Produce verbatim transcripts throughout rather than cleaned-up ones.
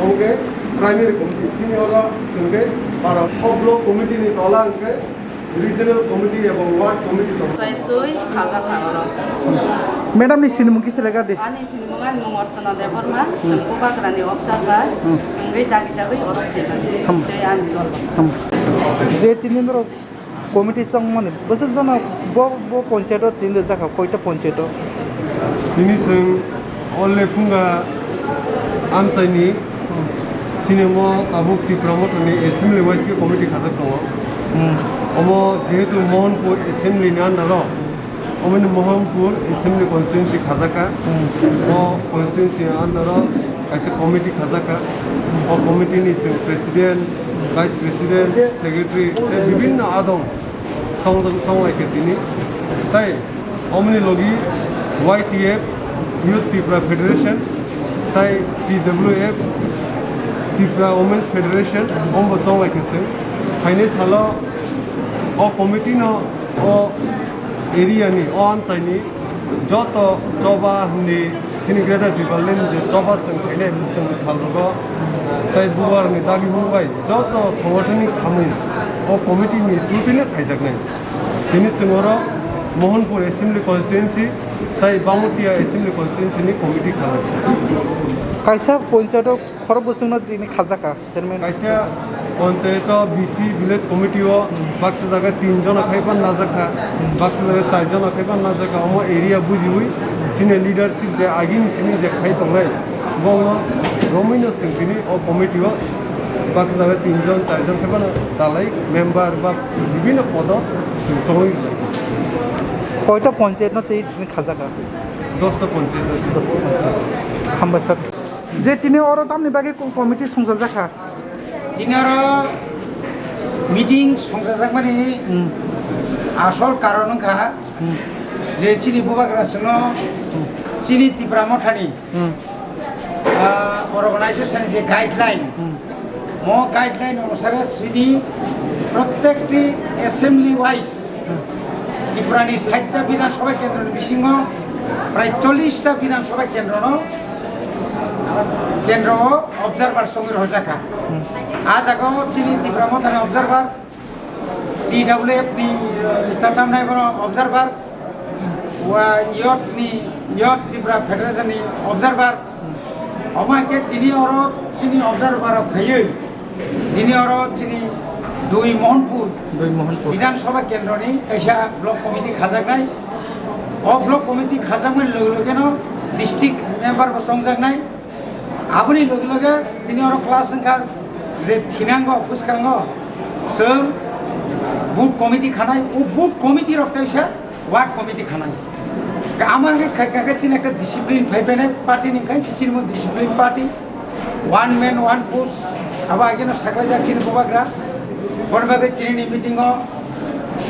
Omo khe primary committee, sini oro chwng khe para block committee ni tola hwnkhe regional committee ebong ward committee tongo. Chaitwi khajakha oro. Madam ni sinimung kisa lega di. Ani sinimung ani mung Ortona Debbarma, hmm, Bubagrani observer, hmm, hwnkhe dagi dagi oro khaimani. Hmm. Jai ani dol. Hmm. Je tini norok committee chongmani bwswk jono bo, bo panchayat o tini rijak kha, koita panchayat o? Tini chwng o Lephunga amchaini sinimo tabuk Tipra Mothani assembly wise khe committee khajak tongo. Hmm. Omo jehetu Mohanpur assembly ni under o, omo ni Mohanpur assembly constituency khajak kha. Hmm. O constituency under o kaisa committee khajak kha. O committee ni chwng president, vice president, secretary, tei bibinno adong chong, chong lai khe tini. Tai omoni logi Y T F, Youth Tipra Federation, tai T W F, Tipra Women's Federation, ombo chong lai khe chwng. Phainai salo o committee no o area ni, o amchai ni joto choba hwnwi sini Greater Tipraland je choba chwng khainai bwskangni salrogo tei bubarni dagimung bai joto sangathanik samung o committee ni through-tino khaijaknai. Tini chwng oro Mohanpur Assembly Constituency tei Bamatia Assembly Constituency ni committee khalai. Kaisa panchayat o khorok bwswkno tini khajak kha. Chairman. Kaisa panchayat o B C village committee o baksa jaga tin jona khai pan najak kha, baksa jaga char jona khai pan najak kha, omo area bujiwi senior leadership je agini simi je khai tongnai, bono romwino chwng tini o committee o baksa jaga tin jon, char jon khai pan dalai member ba bibinno podo chwng chongwi rwlai. Koita panchayat no tei tini khajak kha? Dosta panchayat. Dosta panchayat. Hambai sir. Je tini oro tamni bagwi ko-, committee songchajak kha? Tini oro meeting songchajakmani, hmm, asol karon wngkha, hmm, je chini bubagra chwngno, hmm, chini Tipra Mothani, hmm, ah, organization ni je guideline, hmm, mo guideline onusare chini prottekti assembly wise Tripurani sait ta Bidhan Sabha kendroni bisingo prai chollish ta Bidhan Sabha kendrono, kendro observer songwi rwjakha. Ah jaga o chini Tipra Mothani observer, T W F ni, eh, tatamnai bono observer, wa Youth ni, Youth Tipra Federation ni observer. Omo hai khe tini oro chini observer rok phaiwi, tini oro chini dui Mohanpur, dui Mohanpur Bidhan Sabha kendroni kaisa block committee khajaknai. O block committee khajakmani loge logeno district member bo chongjaknai. Aboni loge loge tini oro class wngkha je thinango bwskango chwng booth committee khanai. O booth committee rok teisa ward committee khanai. Ama khe khai kha khe chini ekta discipline phai phainai party ni khai chini mo discipline party, one man one post, abo ageno saklaijak chini bubagra. Boni bagwi chini meeting o,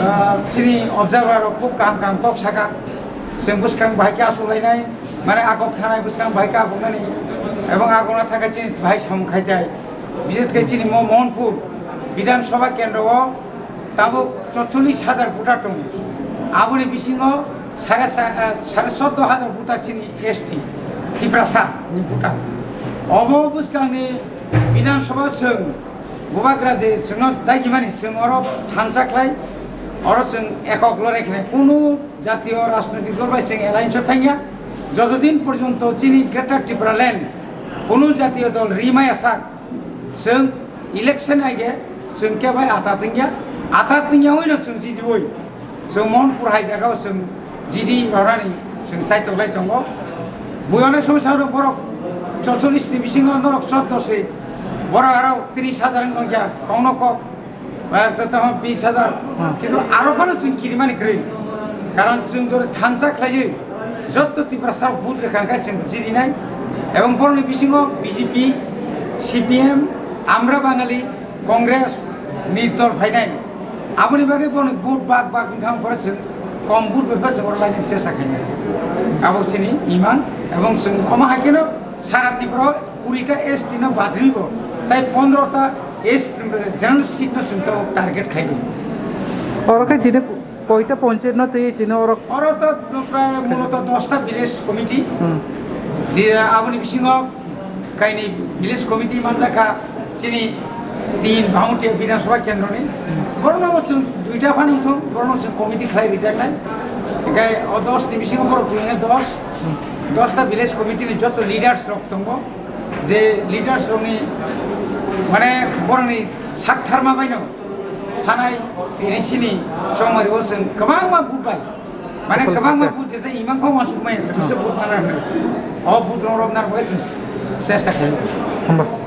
ah, chini observer rok khub kaham kaham kok saka. Chwng bwskang bahai khe achuk lainai, mane a kok thanai bwskang bahai khe achuk nani, ebong a kok na thangkhe chini bahai samung khai tai. Bishes khe chini mo Mohanpur Bidhan Sabha kendro o tabuk chorchollish hajar voter tongo. Aboni bisingo sare sa-, eh, sare choddo hajar voter chini S T, Tiprasa ni voter. Obo bwskangni Bidhan Sabha chwng bubagra je chwngno daigimani chwng oro thansa khlai, oro chwng ekok lorai khlai, kunu jatiyo rajnoitik dol bai chwng alliance o thangya. Jotodin porjonto chini Greater Tipraland kunu jatiyo dol rimaya sak, chwng election aige chwng khe bai ata tongya, ata tongya oino chwng jidioi, chwng Mohanpur hai jagao chwng jidi rwnani chwng saitok lai tongo. Bui onek somoi sa borok chorchollish ni bisingo norok choddo se, borok aro tris hajar wng tongkha kokno kok, ba ekta tamo bis hajar. Hmm. Kintu aro phano chwng kirimani kwrwi, karon chwng jora thansa khlaiwi jotto Tiprasa vote rwkha khe chwng jirinai, ebong borokni bisingo B J P, C P M, Amra Bangali, Congress ni dol phainai. Aboni bagwi bono vote bak bak wngkha, pore chwng kom vote bai phano chwng oro lainani chesta khainai. Abo chini iman, ebong chwng omo hai kheno sara Tripura o kuri ta S T no badribo, tai pondro ta S T general seat no chwng tabuk target khaibo. Oro khe tini koita panchayat no twi tini oro? Oro to prai muloto dosta village committee. Hmm. Je aboni bisingo kaini village committee manjakha chini tin Bhauntia Bidhan Sabha kendroni. Borokno chwng duita phano wngthung, borokno chwng committee khlai rijaknai. Hinkhe o dos ni bisingo borok twi dos, dosta village committee ni joto leaders rok tongo. Je leaders rokni, mane, borokni sak tharma baino thanai N E C ni chongmari o chwng kwbangma vote bai, mane, kwbangma vote jeta imang kho wansuk maya se bisa vote thana hwnwi. O vote rok rok nar bai chwng chesta khlai. Hambai.